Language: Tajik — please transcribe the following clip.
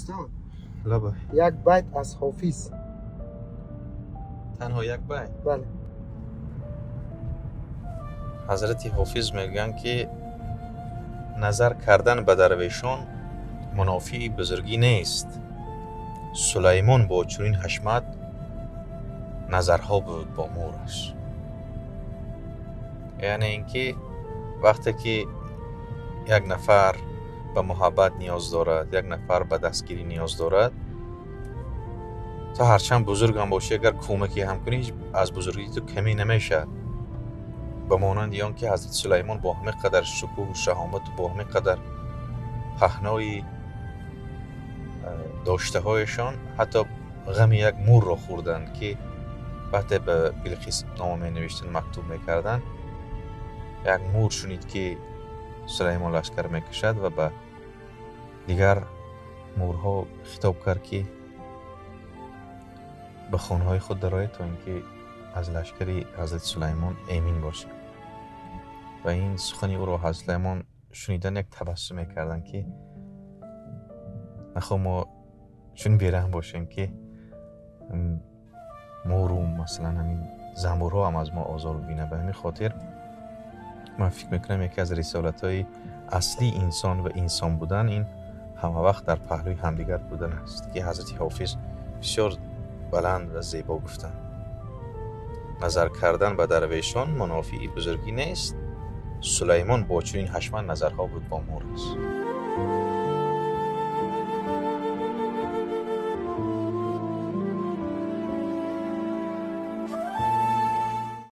Устод. Лабай. Як байт аз Ҳофиз. Танҳо як байт? Бале. Ҳазрати Ҳофиз мегӯянд, ки назар кардан ба дарвешон мунофии бузургӣ нест. Сулаймон бо чунин ҳашмат назарҳо буд бо мураш. Яъне ин ки вақте ки як нафар ба муҳаббат ниёз дорад, як нафар ба дастгирӣ ниёз дорад, то ҳарчанд бузургам бошӣ, агар кӯмаке ҳам кунӣ, ҳеҷ аз бузургии ту камӣ намешавад. Ба монанди он ки ҳазрати Сулаймон бо ҳамин қадар шукӯҳу шаҳомату бо ҳамин қадар паҳнои доштаҳояшон ҳатто ғами як мурро хӯрданд, ки вақте ба Билқис нома менавиштанд, мактуб мекарданд, як мур шунид, ки Сулаймон лашкар мекашад, ва ба дигар мурҳо хитоб кард, ки ба хонаҳои худ дароед, то ин ки аз лашкари ҳазрати Сулаймон эмин бошед. Ва ин сухани ӯро ҳазрати Сулаймон шунидан як табассум мекарданд, ки нахоҳ мо чун бераҳм бошем, ки муру масалан ҳамин занбурҳо ҳам аз мо озор бибинад. Ба ҳамин хотир ман фикр мекунам, яке аз рисолатҳои аслии инсон ва инсон будан ин ҳама вақт дар паҳлӯи ҳамдигар будан аст, ки ҳазрати Ҳофиз бисёр баланд ва зебо гуфтанд: назар кардан ба дарвешон мунофии бузургӣ нест, Сулаймон бо чунин ҳашмат назарҳо буд бо мур аст.